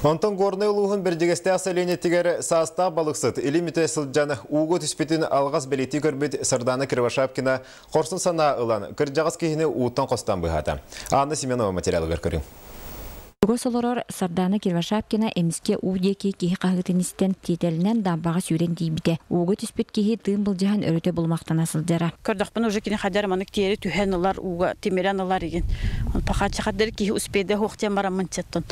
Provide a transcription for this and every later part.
Онтон Горнай улууһун Бэрдьигэстээх сэлиэнньэтигэр саастаах балыксыт илим үтэ сылдьан ууга түспүтүн алҕас бэлиэтии көрбүт Сардаана Кривошапкина хорсун санаа ылан, кырдьаҕас киһини ууттан хостоон быыһаата. Анна Семенова материалыгар көрүҥ. Чугас олорор Сардаана Кривошапкина эмискэ уу диэки киһи хаһыытын истэн, тиэтэлинэн дамбаҕа сүүрэн тиийбитэ. Ууга түспүт киһи тыын былдьаһан өрүтэ булумахтана сылдьара. Көрдөхпүнэ уже кини хадьар маннык тиэри түһэн ылар, ууга тимирэн ылар игин. Пока хаддары киһи успейда суох диэн бараммын четтон.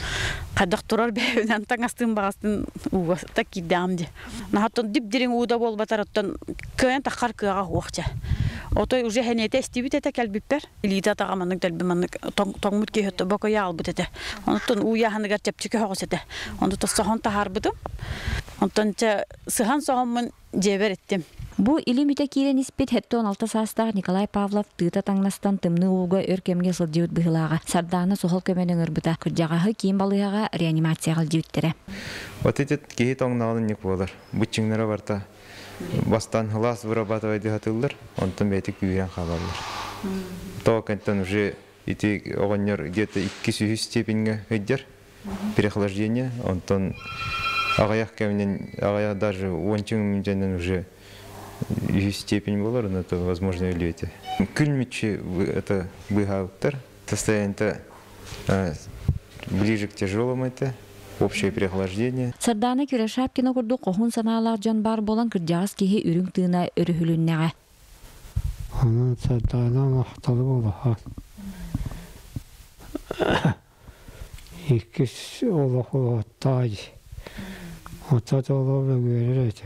Хайдах турар бэйэбинэн таҥастыын баҕастын ууга так киирдэҕим дии. Наһаттан дип-дириҥ ууда буолбатар оттон кыайан таххар кыаҕа суох чэ. Отой уже хэниэтэ эстибит этэ кэлбиппэр. Илиитэ атаҕа маннык дэлби маннык тоҥмут киһи бокуйа албыт этэ. Онтон уу яһаныгар чэпчэки соҕус этэ. Онто соһон таһаарбытым. Онтон чэ сыһан соһоммун дьиэбэр иттим. Бу илим үтэ киирэн испит 76 саастаах Николай Павлов тыыта таҥнастан тымныы ууга өр кэмҥэ сылдьыбыт быһыылааҕа. Сардаана суһал көмөнү ыҥырбыта. Кырдьаҕаһы киин балыыһаҕа реанимацияҕа илдьибиттэрэ. Вот этот киһи тоҥноҕун инник буолар. Быччыҥнара барта бастан глаз вырабатывай сатыыллар, онтон бэйэтэ күүһүрэн хаалаллар. То кэнтэн уже ити оҕонньор где-то иккис-үһүс степеньҥэ сылдьар переохлаждение, онтон аҕыйах кэминэн аҕыйах даже уонча мүнүүтэнэн уже үһүс степень буолар, но это возможно өлүөтэ. Күн мүччү это быыһаабыттар. Состояние ближе к тяжелому это общее переохлаждение. Сардаана Кирашапкина курдук хоһуун санаалаах дьон баар буолан кырдьаҕас киһи үрүҥ тыына өрүһүлүннэҕэ. Онон Сардаана махталы улахан. Иккис олох улааттаҕа Оттон олох мөҥүөрэр этэ.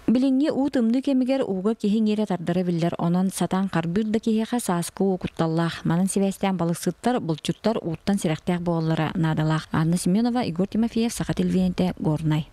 Билиҥҥи уу тымныы кэмигэр ууга киһи иҥиирэ тардара биллэр, онон сатаан харбыыр да киһиэхэ сааскы уу кутталлаах. Манан сибээстээн балыксыттар, булчуттар ууттан сэрэхтээх буолаллара наадалаах. Анна Семенова, Егор Тимофеев, Саха телевидениетэ, Горнай.